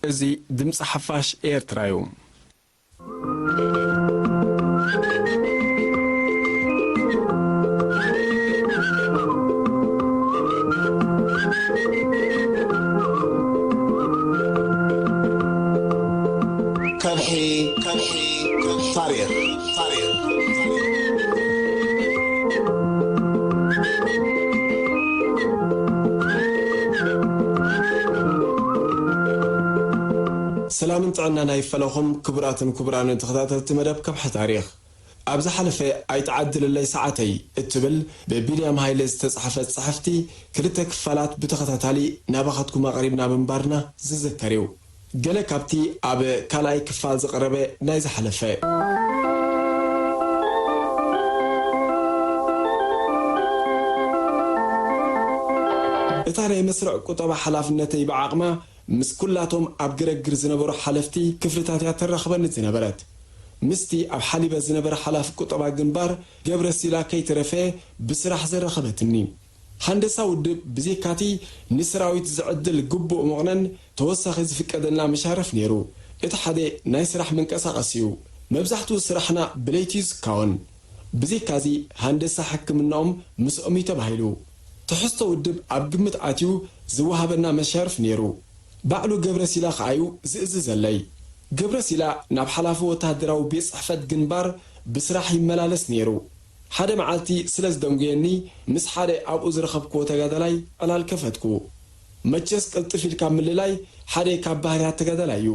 እዚ ድምጺ ሓፋሽ ኤርትራ እዩ። ከብሒ፣ ከብሒ፣ ታሪኽ፣ ታሪኽ። ሰላምን ጥዕናን ኣይፈለኹም ክቡራትን ክቡራንን ተኸታተልቲ መደብ ከብሒ ታሪኽ። ኣብ ዝሓለፈ ኣይትዓድልለይ ሰዓተይ እትብል ብቢንያም ሃይለ ዝተጻሕፈት ጽሕፍቲ ክልተ ክፋላት ብተኸታታሊ ናባኻትኩም ኣቕሪብና ምንባርና ዝዝከር እዩ። ገለ ካብቲ ኣብ ካልኣይ ክፋል ዝቐረበ ናይ ዝሓለፈ። እታ ናይ መስርዕ ቁጠባ ሓላፍነተይ ብዓቕማ ምስ ኩላቶም ኣብ ግረግር ዝነበሩ ሓለፍቲ ክፍልታት እያ ተራኽበኒ ዝነበረት። ምስቲ ኣብ ሓሊበ ዝነበረ ሓላፊ ቁጠባ ግንባር ገብረሲላ ከይተረፈ ብስራሕ ዘራኸበትኒ። ሃንደሳ ውድብ ብዘይካቲ ንሰራዊት ዝዕድል ግቡእ መቑነን ተወሳኺ ዝፍቀደልና መሻርፍ ነይሩ። እቲ ሓደ ናይ ስራሕ ምንቀሳቐስ እዩ። መብዛሕትኡ ስራሕና ብለይቲ እዩ ዝካወን። ብዘይካዚ ሃንደሳ ሕክምናኦም ምስኦም እዩ ተባሂሉ። ትሕዝቶ ውድብ ኣብ ግምት ኣትዩ ዝወሃበና መሻርፍ ነይሩ። ባዕሉ ገብረሲላ ከኣ እዩ ዝእዝዘለይ። ገብረሲላ ናብ ሓላፊ ወተሃደራዊ ቤት ጽሕፈት ግንባር ብስራሕ ይመላለስ ነይሩ። ሓደ መዓልቲ ስለ ዝደንጉየኒ፣ ምስ ሓደ ኣብኡ ዝረኸብክዎ ተጋዳላይ ዕላል ከፈትኩ። መቸስ ቅልጥፍ ኢልካ ምልላይ ሓደ ካብ ባህርያት ተጋዳላይ እዩ።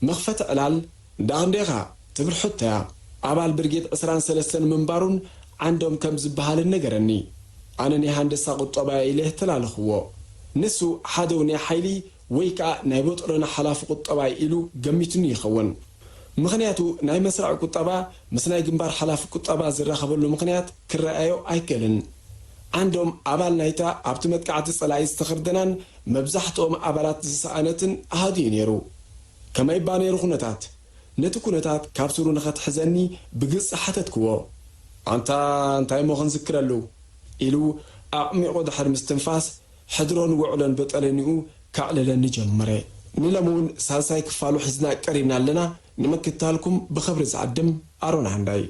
መኽፈቲ ዕላል፣ "እንዳ ክንደይኻ?" ትብል ሕቶ እያ። ኣባል ብርጌድ ዕስራን ሰለስተን ምንባሩን ዓንዶም ከም ዝበሃልን ነገረኒ። ኣነ ናይ ሃንደሳ ቁጠባ እየ ኢለ ተላለኽዎ። ንሱ ሓደ ናይ ሓይሊ ወይ ከኣ ናይ ቦጦሎና ሓላፊ ቁጠባ ኢሉ ገሚቱኒ ይኸውን። ምኽንያቱ ናይ መስርዕ ቁጠባ ምስ ናይ ግንባር ሓላፊ ቁጠባ ዝራኸበሉ ምኽንያት ክረኣዮ ኣይክእልን። ዓንዶም ኣባል ናይታ ኣብቲ መጥቃዕቲ ጸላኢ ዝተኸርደናን መብዛሕትኦም ኣባላት ዝሰኣነትን ኣሃዱ እዩ ነይሩ። ከመይ እባ ነይሩ ኩነታት? ነቲ ኩነታት ካብ ስሩ ንኸትሕዘኒ ብግልጺ ሓተትክዎ። ኣንታ እንታይ እሞ ክንዝክረሉ? ኢሉ ኣዕሚቑ ድሕሪ ምስትንፋስ፣ ሕድሮን ውዕሎን በጠለኒኡ ከዕልለኒ ጀመረ። ንሎሚ እውን ሳልሳይ ክፋሉ ሒዝና ቀሪብና ኣለና። ንምክትታልኩም ብኽብሪ ዝዕድም ኣሮን ሃንዳይ።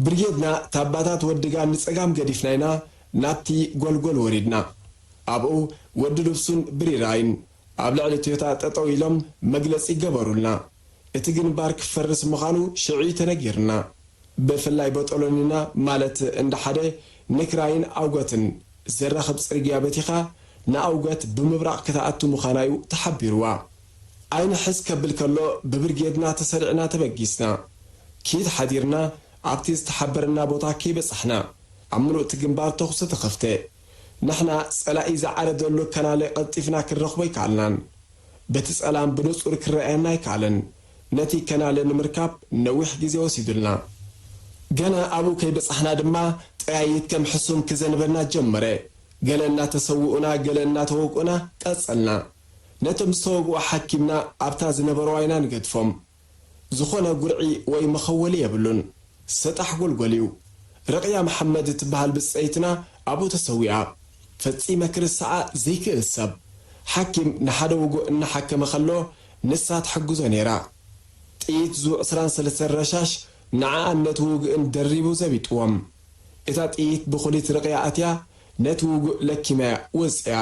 ብርጌድና ታባታት ወድጋ ንጸጋም ገዲፍና ኢና ናብቲ ጎልጎል ወሪድና። ኣብኡ ወዲ ልብሱን ብሪራይን ኣብ ልዕሊ ቶዮታ ጠጠው ኢሎም መግለጺ ገበሩልና። እቲ ግንባር ክፈርስ ምዃኑ ሽዑ እዩ ተነጊርና። ብፍላይ በጦሎኒና ማለት እንዳ ሓደ ንክራይን ኣውገትን ዘራኽብ ጽርግያ በቲኻ ንኣውገት ብምብራቕ ክትኣቱ ምዃና እዩ ተሓቢርዋ። ኣይንሕዝ ከብል ከሎ ብብርጌድና ተሰሪዕና ተበጊስና። ኪድ ሓዲርና ኣብቲ ዝተሓበረና ቦታ ከይበጻሕና ኣብ ምሉእ እቲ ግንባር ተኹሲ ተኸፍተ። ንሕና ጸላኢ ዝዓረደሉ ከናለ ቀልጢፍና ክንረኽቦ ኣይከኣልናን። በቲ ጸላም ብንጹር ክረኣየና ኣይከኣለን። ነቲ ከናለ ንምርካብ ነዊሕ ግዜ ወሲዱልና። ገና ኣብኡ ከይበጻሕና ድማ ጠያይት ከም ሕሱም ክዘንበና ጀመረ። ገለ እናተሰውኡና፣ ገለ እናተወግኡና ቀጸልና። ነቶም ዝተወግኡ ሓኪምና ኣብታ ዝነበርዋ ኢና ንገድፎም። ዝኾነ ጉርዒ ወይ መኸወሊ የብሉን። ሰጣሕ ጎልጎል እዩ። ረቕያ መሓመድ እትበሃል ብጸይትና ኣብኡ ተሰዊኣ። ፈጺመ ክርስዓ ዘይክእል ሰብ። ሓኪም ንሓደ ውጉእ እናሓከመ ከሎ ንሳ ትሕግዞ ነይራ። ጥይት ዙ ዕስራን ሰለስተን ረሻሽ ንዓኣን ነቲ ውግእን ደሪቡ ዘቢጥዎም። እታ ጥይት ብኹሊት ርቕያ ኣትያ ነቲ ውጉእ ለኪማያ ወጽያ።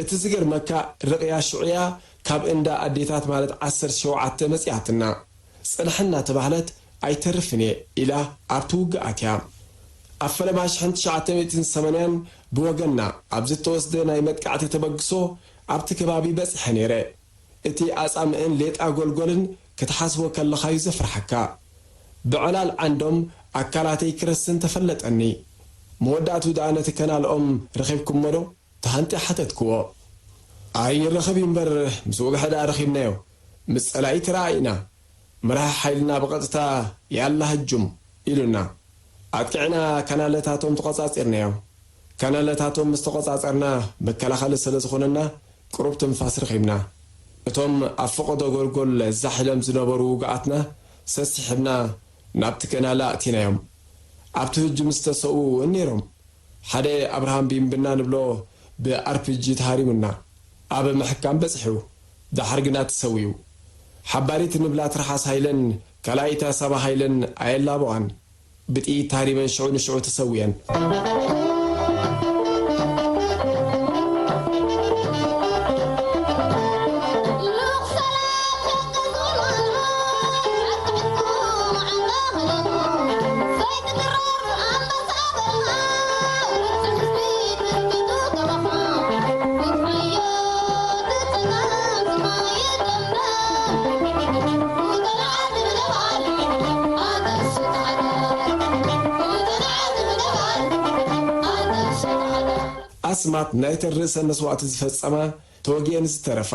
እቲ ዝገርመካ ርቕያ ሽዑያ ካብ እንዳ ኣዴታት ማለት ዓሰርተ ሸውዓተ መጺኣትና። ጽንሕ እናተባህለት ኣይተርፍን እየ ኢላ ኣብቲ ውግእ ኣትያ። ኣብ ፈለማ ሽሕን ትሽዓተ ሚእትን ሰማንያን ብወገንና ኣብ ዝተወስደ ናይ መጥቃዕቲ ተበግሶ ኣብቲ ከባቢ በጺሐ ነይረ። እቲ ኣጻምእን ሌጣ ጎልጎልን ክትሓስቦ ከለኻዩ ዘፍርሓካ። ብዕላል ዓንዶም ኣካላተይ ክረስን ተፈለጠኒ። መወዳእቱ ደኣ ነቲ ከናልኦም ረኺብኩሞ ዶ? ተሃንጢ ሓተትክዎ። ኣይረኸብ እዩ እምበር፣ ምስ ወግሐ ደኣ ረኺብናዮ። ምስ ጸላኢ ተረኣኢና። መራሒ ሓይልና ብቐጥታ ያላ ህጁም ኢሉና። ኣጥቂዕና ካናለታቶም ተቖጻጺርናዮም። ካናለታቶም ምስ ተቖጻጸርና መከላኸሊ ስለ ዝኾነና ቁሩብ ትንፋስ ረኺብና። እቶም ኣብ ፈቐዶ ጎልጎል ዛሕ ኢሎም ዝነበሩ ውጉኣትና ሰሲሕና ናብቲ ከናለ ኣእቲናዮም። ኣብቲ ህጁም ዝተሰኡ እውን ነይሮም። ሓደ ኣብርሃም ቢምብና ንብሎ ብኣርፒጂ ተሃሪሙና ኣብ ምሕካም በጺሑ፣ ደሓር ግና ተሰዊኡ። ሓባሪት ንብላ ትርሓስ ሃይለን ካልኣይታ ሳባ ሃይለን ኣየላበዋን። ብጥይት ተሃሪመን ሽዑ ንሽዑ ተሰዊአን። ኣስማት ናይተን ርእሰ መስዋእቲ ዝፈጸማ፣ ተወጊአን ዝተረፋ፣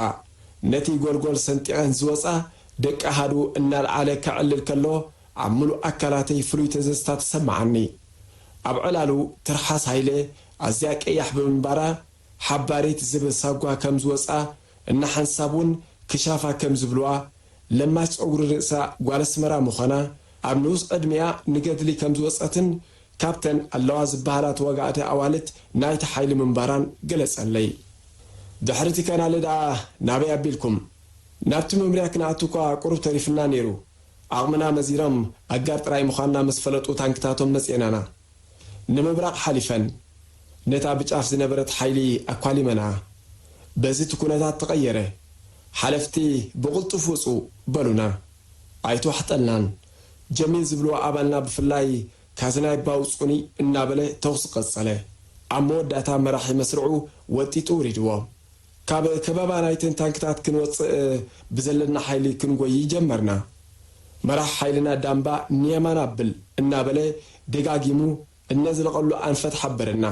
ነቲ ጎልጎል ሰንጢቐን ዝወጻ ደቂ ኣሃዱ እናልዓለ ከዕልል ከሎ፣ ኣብ ምሉእ ኣካላተይ ፍሉይ ተዘዝታ ተሰምዓኒ። ኣብ ዕላሉ ትርሓስ ሃይለ ኣዝያ ቀያሕ ብምንባራ፣ ሓባሪት ዝብል ሳጓ ከም ዝወጻ እናሓንሳብ እውን ክሻፋ ከም ዝብልዋ፣ ለማች ጸጉሪ ርእሳ ጓል ኣስመራ ምዃና፣ ኣብ ንኡስ ዕድሚኣ ንገድሊ ከም ዝወጸትን ካብተን ኣለዋ ዝበሃላ ተዋጋእቲ ኣዋልድ ናይቲ ሓይሊ ምንባራን ገለጸለይ። ድሕሪ እቲ ከናለ ደኣ ናበይ ኣቢልኩም? ናብቲ መምርያ ክንኣቱ እኳ ቁሩብ ተሪፍና ነይሩ። ዓቕምና መዚሮም ኣጋር ጥራይ ምዃንና ምስ ፈለጡ ታንክታቶም መጺኤናና። ንምብራቕ ሓሊፈን ነታ ብጫፍ ዝነበረት ሓይሊ ኣኳሊመንኣ። በዚ እቲ ኩነታት ተቐየረ። ሓለፍቲ ብቕልጡፍ ውጹ በሉና። ኣይተዋሕጠልናን። ጀሚል ዝብልዎ ኣባልና ብፍላይ ካዝናይ ባውጹኒ እናበለ ተኹሲ ቀጸለ። ኣብ መወዳእታ መራሒ መስርዑ ወጢጡ ውሪድዎ። ካብ ከበባ ናይተን ታንክታት ክንወጽእ ብዘለና ሓይሊ ክንጎዪ ጀመርና። መራሕ ሓይልና ዳምባ ንየማን ኣብል እናበለ ደጋጊሙ እነዝለቐሉ ኣንፈት ሓበረና።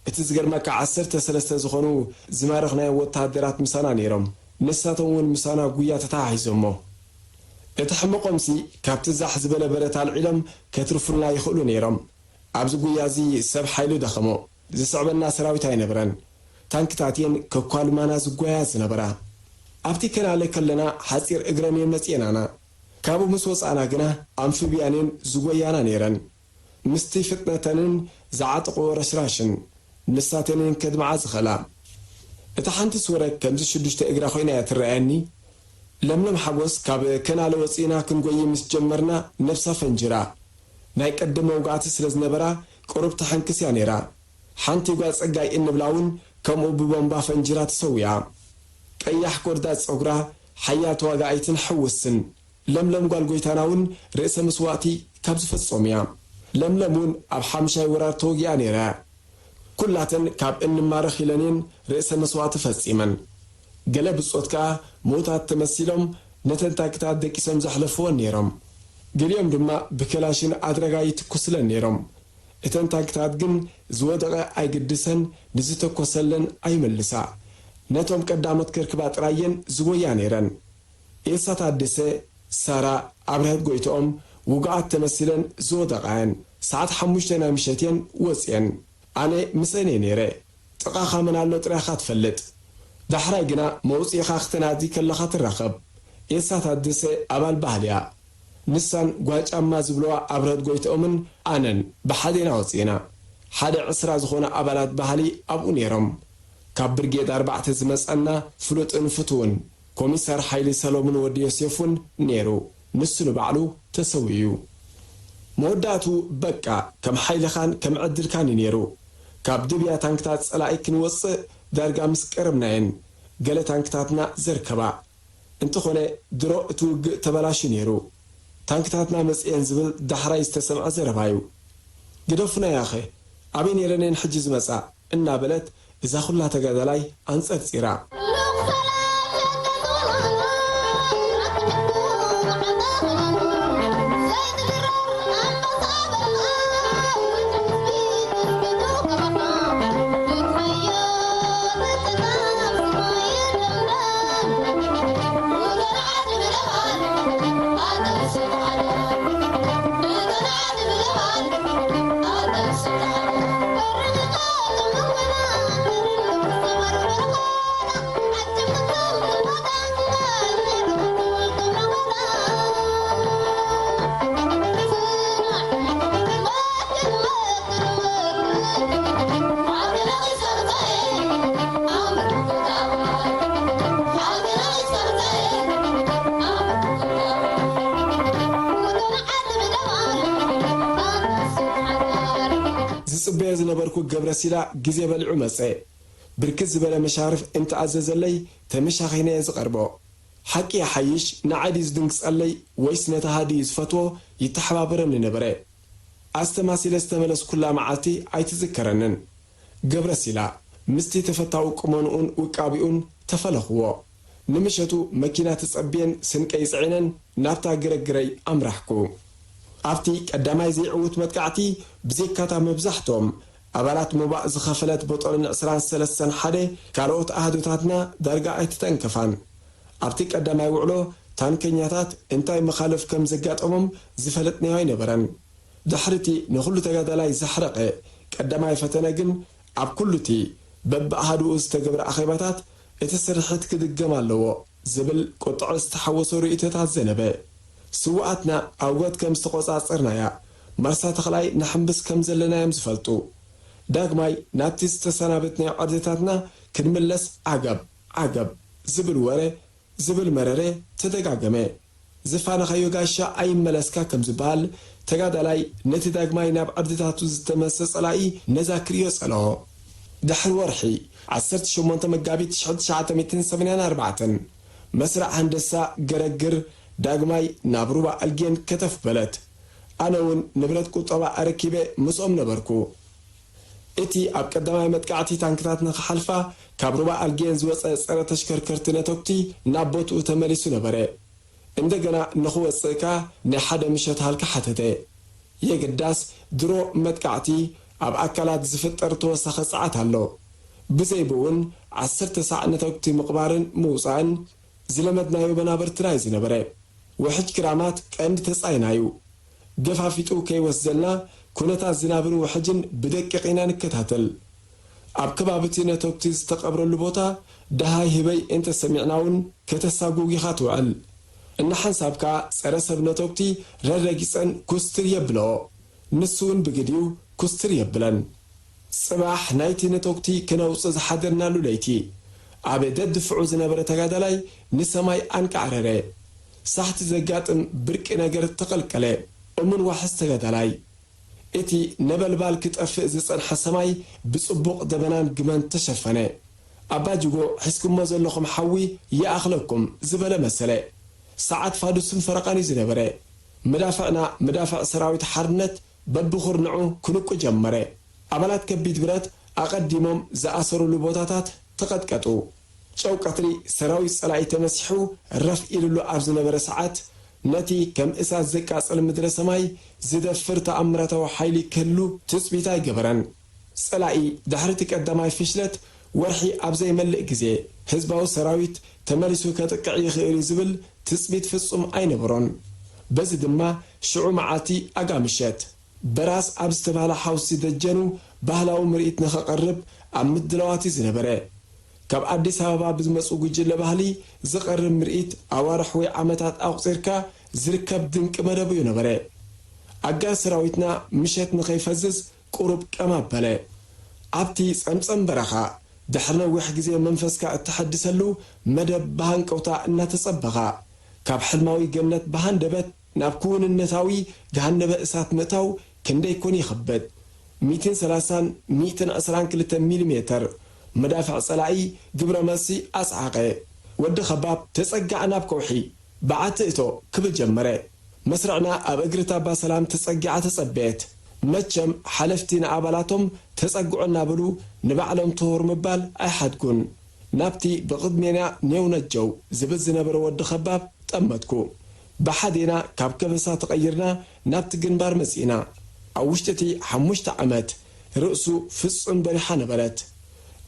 እቲ ዝገርመካ ዓሰርተ ሰለስተ ዝኾኑ ዝማረኽናዮም ወተሃደራት ምሳና ነይሮም። ንሳቶም እውን ምሳና ጉያ ተተሓሒዞሞ። እቲ ሕመቖምሲ ካብቲ ዛሕ ዝበለ በረት ኣልዒሎም ከትርፉልና ይኽእሉ ነይሮም። ኣብዚ ጉያ እዚ ሰብ ሓይሉ ደኸሞ። ዝስዕበና ሰራዊት ኣይነበረን። ታንክታት እየን ከኳልማና ዝጓያ ዝነበራ። ኣብቲ ከናለ ከለና ሓጺር እግረን እየን መጺኤናና። ካብኡ ምስ ወጻእና ግና ኣምፊብያን እየን ዝጎያና ነይረን። ምስቲ ፍጥነተንን ዝዓጠቕኦ ረሽራሽን ንሳተን እየን ከድምዓ ዝኸላ። እታ ሓንቲ ስወረ ከምዚ ሽዱሽተ እግራ ኮይና እያ ትረኣየኒ። ለምለም ሓጎስ ካብ ከናለ ወጺእና ክንጎይ ምስ ጀመርና ነብሳ ፈንጅራ። ናይ ቀደም መውጋእቲ ስለ ዝነበራ ቁሩብ ተሓንክስ እያ ነይራ። ሓንቲ ጓል ጸጋይ እንብላ እውን ከምኡ ብቦምባ ፈንጅራ ተሰዊኣ። ቀያሕ ጎርዳድ ጸጉራ፣ ሓያል ተዋጋኣይትን ሕውስን። ለምለም ጓል ጎይታና እውን ርእሰ መስዋእቲ ካብ ዝፈጸሙ እያ። ለምለም እውን ኣብ ሓምሻይ ወራር ተወጊኣ ነይራ። ኩላተን ካብ እንማረኽ ኢለን እየን ርእሰ መስዋእቲ ፈጺመን። ገለ ብጾት ከኣ ምዉታት ተመሲሎም ነተን ታንክታት ደቂሶም ዘሕለፍወን ነይሮም። ገሊኦም ድማ ብከላሽን ኣድረጋ ይትኩስለን ነይሮም። እተን ታንክታት ግን ዝወደቐ ኣይግድሰን፣ ንዝተኮሰለን ኣይመልሳ። ነቶም ቀዳሞት ከርክባ ጥራየን ዝቦያ ነይረን። ኤልሳ ታደሰ፣ ሳራ ኣብርሀት ጎይትኦም ውጉኣት ተመሲለን ዝወደቓ እየን። ሰዓት ሓሙሽተ ናይ ምሸት እየን ወፅየን። ኣነ ምስአን እየ ነይረ። ጥቓኻ መን ኣሎ ጥራይ ኢኻ ትፈልጥ። ዳሕራይ ግና መውፅኢኻ ክትናዲ ከለኻ ትራኸብ። ኤልሳ ታደሰ ኣባል ባህሊ እያ። ንሳን ጓል ጫማ ዝብልዋ ኣብርሀት ጎይትኦምን ኣነን ብሓደ ኢና ወፂእና። ሓደ ዕስራ ዝኾኑ ኣባላት ባህሊ ኣብኡ ነይሮም። ካብ ብርጌድ ኣርባዕተ ዝመፀና ፍሉጥን ፍቱውን ኮሚሳር ሓይሊ ሰሎሙን ወዲ ዮሴፍ እውን ነይሩ። ንሱ ንባዕሉ ተሰዊኡ እዩ። መወዳእቱ በቃ ከም ሓይልኻን ከም ዕድልካን እዩ ነይሩ። ካብ ድብያ ታንክታት ጸላኢ ክንወጽእ ዳርጋ ምስ ቀረብናየን ገለ ታንክታትና ዘርከባ። እንተኾነ ድሮ እቲ ውግእ ተበላሹ ነይሩ። ታንክታትና መጽኤን ዝብል ዳሕራይ ዝተሰምዐ ዘረባ እዩ። ግደፉና ያኸ ኣበይ ነይረን እየን ሕጂ ዝመጻ? እናበለት እዛ ኹላ ተጋዳላይ ኣንጸርጺራ። ዝጽበዮ ዝነበርኩ ገብረሲላ ግዜ በሊዑ መጸ። ብርክት ዝበለ መሻርፍ እንተኣዘዘለይ ተመሻኺነ እየ ዝቐርቦ። ሓቂ ይሓይሽ፣ ንዓይ ድዩ ዝድንግጸለይ ወይስ ነቲ ሃዲ እዩ ዝፈትዎ ይተሓባበረኒ ነበረ። ኣስተማሲለ ዝተመለስኩላ መዓልቲ ኣይትዝከረንን። ገብረሲላ ምስቲ ተፈታዊ ቁመንኡን ውቃቢኡን ተፈለኽዎ። ንምሸቱ መኪና ተጸብየን ስንቀይ ጽዒነን ናብታ ግረግረይ ኣምራሕኩ። ኣብቲ ቀዳማይ ዘይዕዉት መጥቃዕቲ ብዘይካታ መብዛሕትኦም ኣባላት ሞባእ ዝኸፈለት ቦጦልን ዕስራን ሰለስተን ሓደ ካልኦት ኣሃዱታትና ዳርጋ ኣይተተንከፋን። ኣብቲ ቀዳማይ ውዕሎ ታንከኛታት እንታይ መኻልፍ ከም ዘጋጠሞም ዝፈለጥናዮ ኣይነበረን። ድሕሪቲ ንኹሉ ተጋዳላይ ዘሕረቐ ቀዳማይ ፈተነ ግን ኣብ ኩሉቲ በብኣሃዱኡ ዝተገብረ ኣኼባታት እቲ ስርሒት ክድገም ኣለዎ ዝብል ቁጥዐ ዝተሓወሶ ርእይቶታት ዘነበ። ስውኣትና ኣውጎት ከም ዝተቖጻጸርናያ ማርሳ ተኽላይ ንሕምብስ ከም ዘለናዮም ዝፈልጡ። ዳግማይ ናብቲ ዝተሰናበትናዮ ዓድታትና ክንምለስ ዓገብ ዓገብ ዝብል ወረ ዝብል መረረ ተደጋገመ። ዝፋነኻዮ ጋሻ ኣይመለስካ ከም ዝበሃል፣ ተጋዳላይ ነቲ ዳግማይ ናብ ዓድታቱ ዝተመልሰ ጸላኢ ነዛ ክርእዮ ጸንሖ። ድሕሪ ወርሒ፣ ዓሰርተ ሸሞንተ መጋቢት ሽሕቲ ትሽዓተ ሚእትን ሰማንያን ኣርባዕተን፣ መስርዕ ሃንደሳ ገረግር ዳግማይ ናብ ሩባ ኣልጌን ከተፍ በለት። ኣነ እውን ንብረት ቁጠባ ኣረኪበ ምስኦም ነበርኩ። እቲ ኣብ ቀዳማይ መጥቃዕቲ ታንክታት ንኽሓልፋ ካብ ሩባ ኣልጌን ዝወጸ ጸረ ተሽከርከርቲ ነተጉቲ ናብ ቦትኡ ተመሊሱ ነበረ። እንደገና ንኽወጽእ ከኣ ናይ ሓደ ምሸት ሃልኪ ሓተተ። የግዳስ ድሮ መጥቃዕቲ ኣብ ኣካላት ዝፍጠር ተወሳኺ ጸዓት ኣሎ። ብዘይብኡ እውን ዓሰርተ ሳዕ ነተጉቲ ምቕባርን ምውጻእን ዝለመድናዮ መናብርትና እዩ ዝነበረ። ውሕጅ ክራማት ቀንዲ ተጻይና እዩ። ገፋፊጡ ከይወስደልና ኩነታት ዝናብን ውሕጅን ብደቂቕ ኢና ንከታተል። ኣብ ከባቢ እቲ ነተጉቲ ዝተቐብረሉ ቦታ ደሃይ ህበይ እንተሰሚዕና እውን ከተሳጉግ ኢኻ ትውዕል። እናሓንሳብካ ጸረ ሰብ ነተጉቲ ረረጊጸን ኩስትር የብለኦ። ንሱ እውን ብግዲኡ ኩስትር የብለን። ጽባሕ ናይቲ ነተጉቲ ክነውጽእ ዝሓደርናሉ ለይቲ፣ ኣብ ደድፍዑ ዝነበረ ተጋዳላይ ንሰማይ ኣንቃዕረረ። ሳሕቲ ዘጋጥም ብርቂ ነገር ተቐልቀለ። እሙን ዋሕስ ተጋዳላይ። እቲ ነበልባል ክጠፍእ ዝጸንሐ ሰማይ ብጽቡቕ ደበናን ግመን ተሸፈነ። ኣባ ጅጎ፣ ሒዝኩሞ ዘለኹም ሓዊ ይኣኽለኩም ዝበለ መሰለ። ሰዓት ፋዱስን ፈረቓን እዩ ዝነበረ። መዳፍዕና፣ መዳፍዕ ሰራዊት ሓርነት በብኹርንዑ ክንቁ ጀመረ። ኣባላት ከቢድ ብረት ኣቐዲሞም ዝኣሰሩሉ ቦታታት ተቐጥቀጡ። ጨው ቀትሪ ሰራዊት ጸላኢ ተመሲሑ ረፍ ኢሉሉ ኣብ ዝነበረ ሰዓት፣ ነቲ ከም እሳት ዘቃጽል ምድረ ሰማይ ዝደፍር ተኣምራታዊ ሓይሊ ክህሉ ትጽቢት ኣይገበረን። ጸላኢ ድሕሪ እቲ ቀዳማይ ፍሽለት ወርሒ ኣብ ዘይመልእ ግዜ፣ ህዝባዊ ሰራዊት ተመሊሱ ከጥቅዕ ይኽእል እዩ ዝብል ትጽቢት ፍጹም ኣይነበሮን። በዚ ድማ ሽዑ መዓልቲ ኣጋ ምሸት፣ በራስ ኣብ ዝተባህለ ሓውሲ ደጀኑ ባህላዊ ምርኢት ንኸቐርብ ኣብ ምድላዋት እዩ ዝነበረ። ካብ ኣዲስ ኣበባ ብዝመጹ ጉጅለ ባህሊ ዝቐርብ ምርኢት ኣዋርሕ ወይ ዓመታት ኣቑጺርካ ዝርከብ ድንቂ መደብ እዩ ነበረ። ኣጋር ሰራዊትና ምሸት ንኸይፈዝዝ ቁሩብ ቀም ኣበለ። ኣብቲ ጸምጸም በረኻ ድሕሪ ነዊሕ ግዜ መንፈስካ እተሐድሰሉ መደብ ብሃንቀውታ እናተጸበኻ፣ ካብ ሕልማዊ ገነት ብሃንደበት ናብ ክውንነታዊ ገሃነመ እሳት ምእታው ክንደይ ኮን ይኸብድ። ሚእትን ሰላሳን ሚእትን ዕስራን ክልተ ሚሊ ሜተር መዳፍዕ ጸላኢ ግብረ መልሲ ኣጽዓቐ። ወዲ ኸባብ ተጸጋዕ ናብ ከውሒ፣ በዓቲ እቶ ክብል ጀመረ። መስርዕና ኣብ እግሪ ታባ ሰላም ተጸጊዓ ተጸበየት። መቸም ሓለፍቲ ንኣባላቶም ተጸግዑ እናበሉ ንባዕሎም ትሁር ምባል ኣይሓድጉን። ናብቲ ብቕድሜና ኔው ነጀው ዝብል ዝነበረ ወዲ ኸባብ ጠመትኩ። ብሓዴና ካብ ከበሳ ተቐይርና ናብቲ ግንባር መጺእና። ኣብ ውሽጢ እቲ ሓሙሽተ ዓመት ርእሱ ፍጹም በሪሓ ነበረት።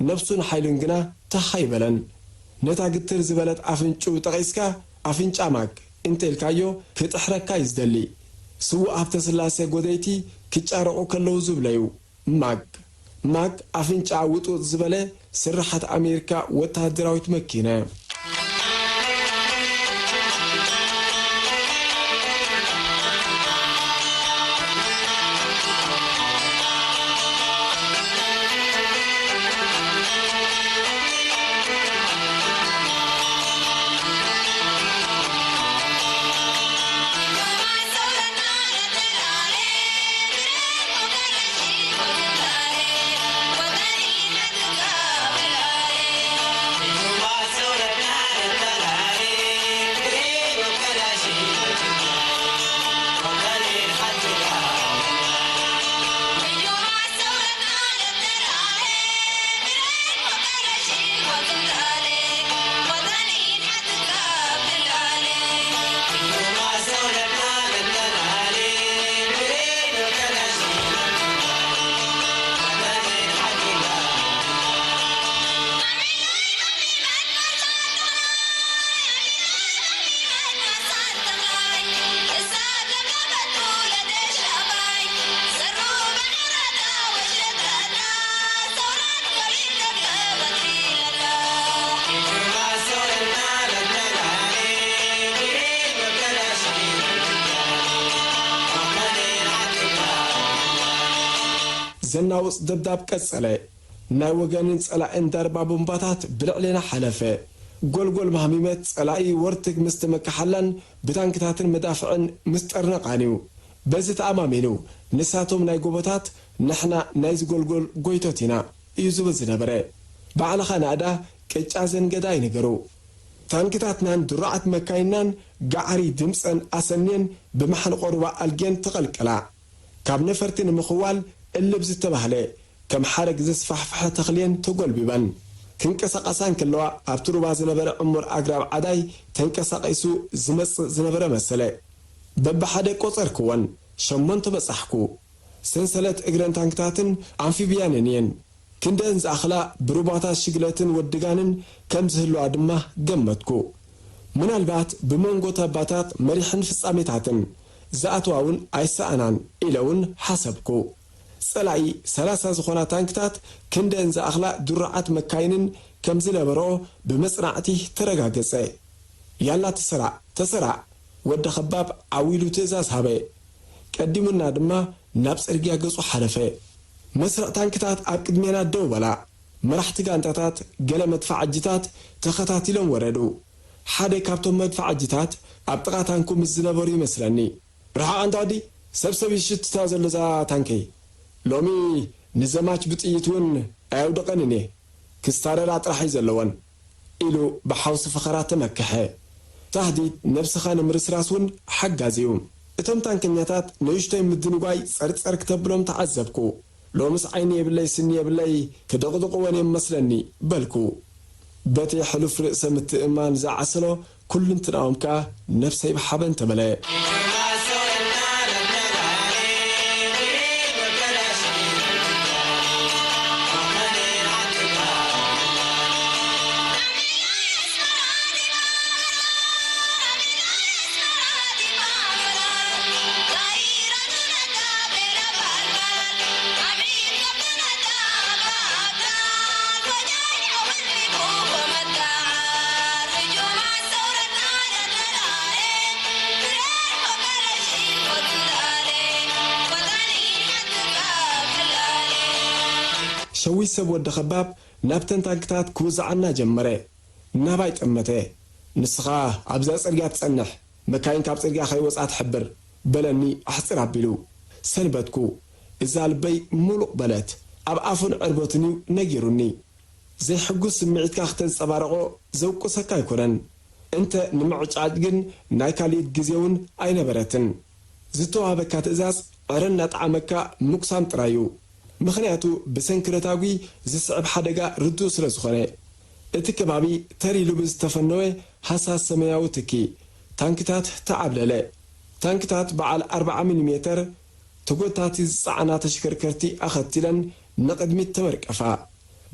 ነብሱን ሓይሉን ግና ታኽ ኣይበለን። ነታ ግትር ዝበለት ኣፍንጭኡ ጠቒስካ ኣፍንጫ ማግ እንተ ኢልካዮ ክጥሕረካ እዩ ዝደሊ። ስዉእ ሃብተስላሴ ጎደይቲ ክጫረቑ ከለዉ ዝብለዩ። ማግ ማግ ኣፍንጫ ውጥውጥ ዝበለ ስርሓት ኣሜሪካ ወተሃደራዊት መኪና። ዘናውጽ ደብዳብ ቀጸለ። ናይ ወገንን ጸላእን ዳርባ ቦምባታት ብልዕሌና ሓለፈ። ጎልጎል ማህሚመት ጸላኢ ወርትግ ምስ ተመክሓላን ብታንክታትን መዳፍዕን ምስ ጠርነቓን እዩ። በዚ ተኣማሚኑ፣ ንሳቶም ናይ ጎቦታት፣ ንሕና ናይ ዝጎልጎል ጎይቶት ኢና እዩ ዝብል ዝነበረ። ባዕልኻ ናእዳ ቅጫ ዘንገዳ ኣይንገሩ። ታንክታትናን ድሩዓት መካይንናን ጋዕሪ ድምጸን ኣሰንየን ብመሓንቆ ሩባ ኣልጌን ተቐልቀላ። ካብ ነፈርቲ ንምኽዋል እልብ ዝተባህለ ከም ሓረግ ዘስፋሕፍሐ ተኽልየን ተጎልቢበን። ክንቀሳቐሳ እንከለዋ ኣብቲ ሩባ ዝነበረ ዕሙር ኣግራብ ዓዳይ ተንቀሳቒሱ ዝመጽእ ዝነበረ መሰለ። በብሓደ ቆጸርክወን፣ ሸሞንተ በጻሕኩ። ሰንሰለት እግረን ታንክታትን ኣምፊብያንን እየን። ክንደን ዝኣኽላ ብሩባታት ሽግለትን ወድጋንን ከም ዝህልዋ ድማ ገመትኩ። ምናልባት ብመንጎ ታባታት መሪሕን ፍጻሜታትን ዝኣትዋ እውን ኣይሰኣናን ኢለ እውን ሓሰብኩ። ጸላኢ ሰላሳ ዝኾና ታንክታት ክንደን ዝኣኽላ ድሩዓት መካይንን ከም ዝነበርኦ ብመጽናዕቲ ተረጋገጸ። ያላ ተሰራዕ፣ ተሰራዕ! ወዲ ኸባብ ዓው ኢሉ ትእዛዝ ሃበ። ቀዲሙና ድማ ናብ ጽርግያ ገጹ ሓለፈ። መስርዕ ታንክታት ኣብ ቅድሜና ደው በላ። መራሕቲ ጋንታታት ገለ መድፍዓጅታት ተኸታቲሎም ወረዱ። ሓደ ካብቶም መድፍዓጅታት ኣብ ጥቓ ታንኩ ምስ ዝነበሩ ይመስለኒ። ርሓቕ ኣንታ ወዲ፣ ሰብ ሰብ ይሽትታ ዘሎ እዛ ታንከይ። ሎሚ ንዘማች ብጥይት እውን ኣየውድቐንን እየ። ክስታረራ ጥራሕ እዩ ዘለወን። ኢሉ ብሓውሲ ፈኸራ ተመክሐ። ታህዲድ ነብስኻ ንምርስራስ እውን ሓጋዚ እዩ። እቶም ታንከኛታት ንእሽቶይ ምድንጓይ ጸርጸር ክተብሎም ተዓዘብኩ። ሎምስ ዓይኒ የብለይ ስኒ የብለይ ክድቕድቕወን እዮም መስለኒ በልኩ። በቲ ሕሉፍ ርእሰ ምትእምማን ዝዓሰሎ ኩልንትናኦም ከኣ ነብሰይ ብሓበን ተመለአ። ሸዊት ሰብ ወዲ ኸባብ ናብተን ታንክታት ክውዝዓና ጀመረ። ናባይ ጠመተ። ንስኻ ኣብዛ ጽርግያ ትጸንሕ፣ መካይን ካብ ጽርግያ ከይወጻ ትሕብር፣ በለኒ ኣሕጽር ኣቢሉ። ሰንበትኩ። እዛ ልበይ ሙሉቕ በለት። ኣብ ኣፉን ዕርበቱን እዩ ነጊሩኒ። ዘይሕጉስ ስምዒትካ ክተንጸባርቖ ዘውቅሰካ ኣይኮነን። እንተ ንምዕጫጭ ግን ናይ ካልኢት ግዜ እውን ኣይነበረትን። ዝተዋህበካ ትእዛዝ ዕረ እናጠዓመካ ምጉሳም ጥራይ እዩ። ምኽንያቱ ብሰንኪ ረታጒ ዝስዕብ ሓደጋ ርዱእ ስለ ዝኾነ። እቲ ከባቢ ተር ኢሉ ብዝተፈነወ ሃሳስ ሰማያዊ ትኪ ታንክታት ተዓብለለ። ታንክታት በዓል ኣርብዓ ሚሊ ሜተር ተጎታቲ ዝጸዓና ተሽከርከርቲ ኣኸቲለን ንቕድሚት ተመርቀፋ።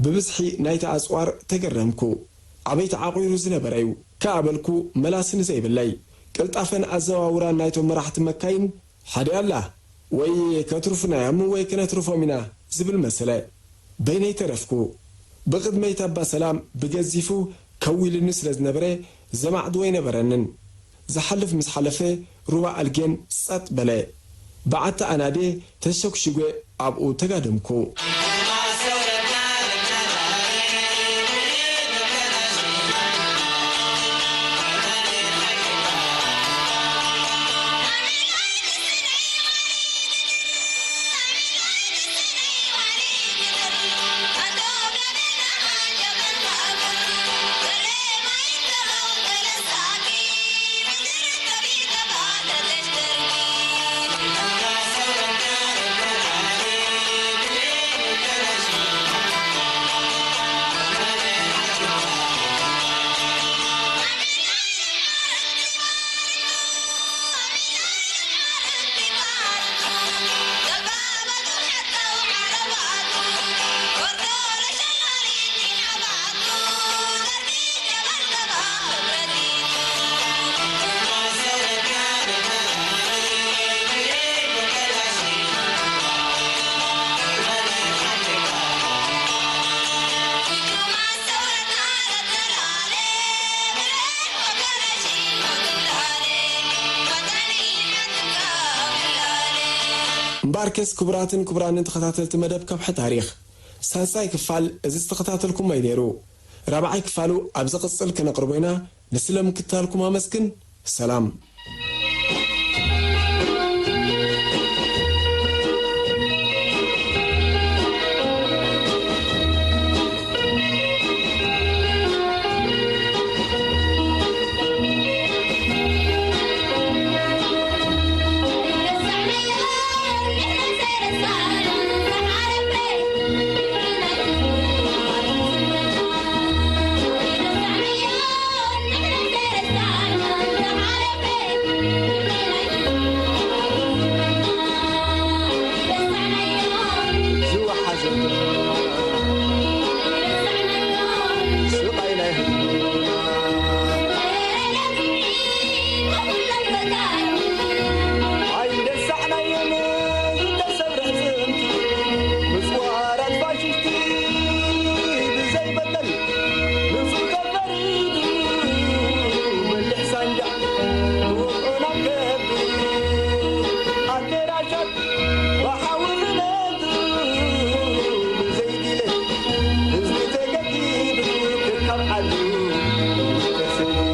ብብዝሒ ናይቲ ኣጽዋር ተገረምኩ። ኣበይ ተዓቑሩ ዝነበረ እዩ? ከኣ በልኩ መላሲ ንዘይብለይ። ቅልጣፈን ኣዘዋውራን ናይቶም መራሕቲ መካይን ሓደ ኣላ። ወይ ከትርፉና እዮም ወይ ከነትርፎም ኢና ዝብል መሰለ። በይነይ ተረፍኩ። ብቕድመይ ታባ ሰላም ብገዚፉ ከው ኢሉኒ ስለ ዝነበረ ዘማዕድዎ ኣይነበረንን። ዝሓልፍ ምስ ሓለፈ ሩባ ኣልጌን ጸጥ በለ። በዓቲ ኣናድየ ተሸጉሺጎ ኣብኡ ተጋደምኩ። እምበኣርከስ ክቡራትን ክቡራንን ተኸታተልቲ መደብ ከውሒ ታሪኽ፣ ሳልሳይ ክፋል እዚ ዝተኸታተልኩሞ እዩ ነይሩ። ራብዓይ ክፋሉ ኣብ ዝቕጽል ከነቕርቦ ኢና። ንስለ ምክትታልኩም ኣመስግን። ሰላም። ኣይረሳዕናዮን ዝተሰብረ ኣዕጽምቲ፣ ምጽዋራት ፋሽስቲ ብዘይበደል ንጹር ተፈሪዱ፣ በሊሕ ሳንጃ ንውዕኡና ከብዱ፣ ኣደራሻት ብሓዊ ዝነዱ፣ ብዘይድሌት ህዝቢ ተገዲዱ፣ ከካብ ዓዱ ተሰዲዱ።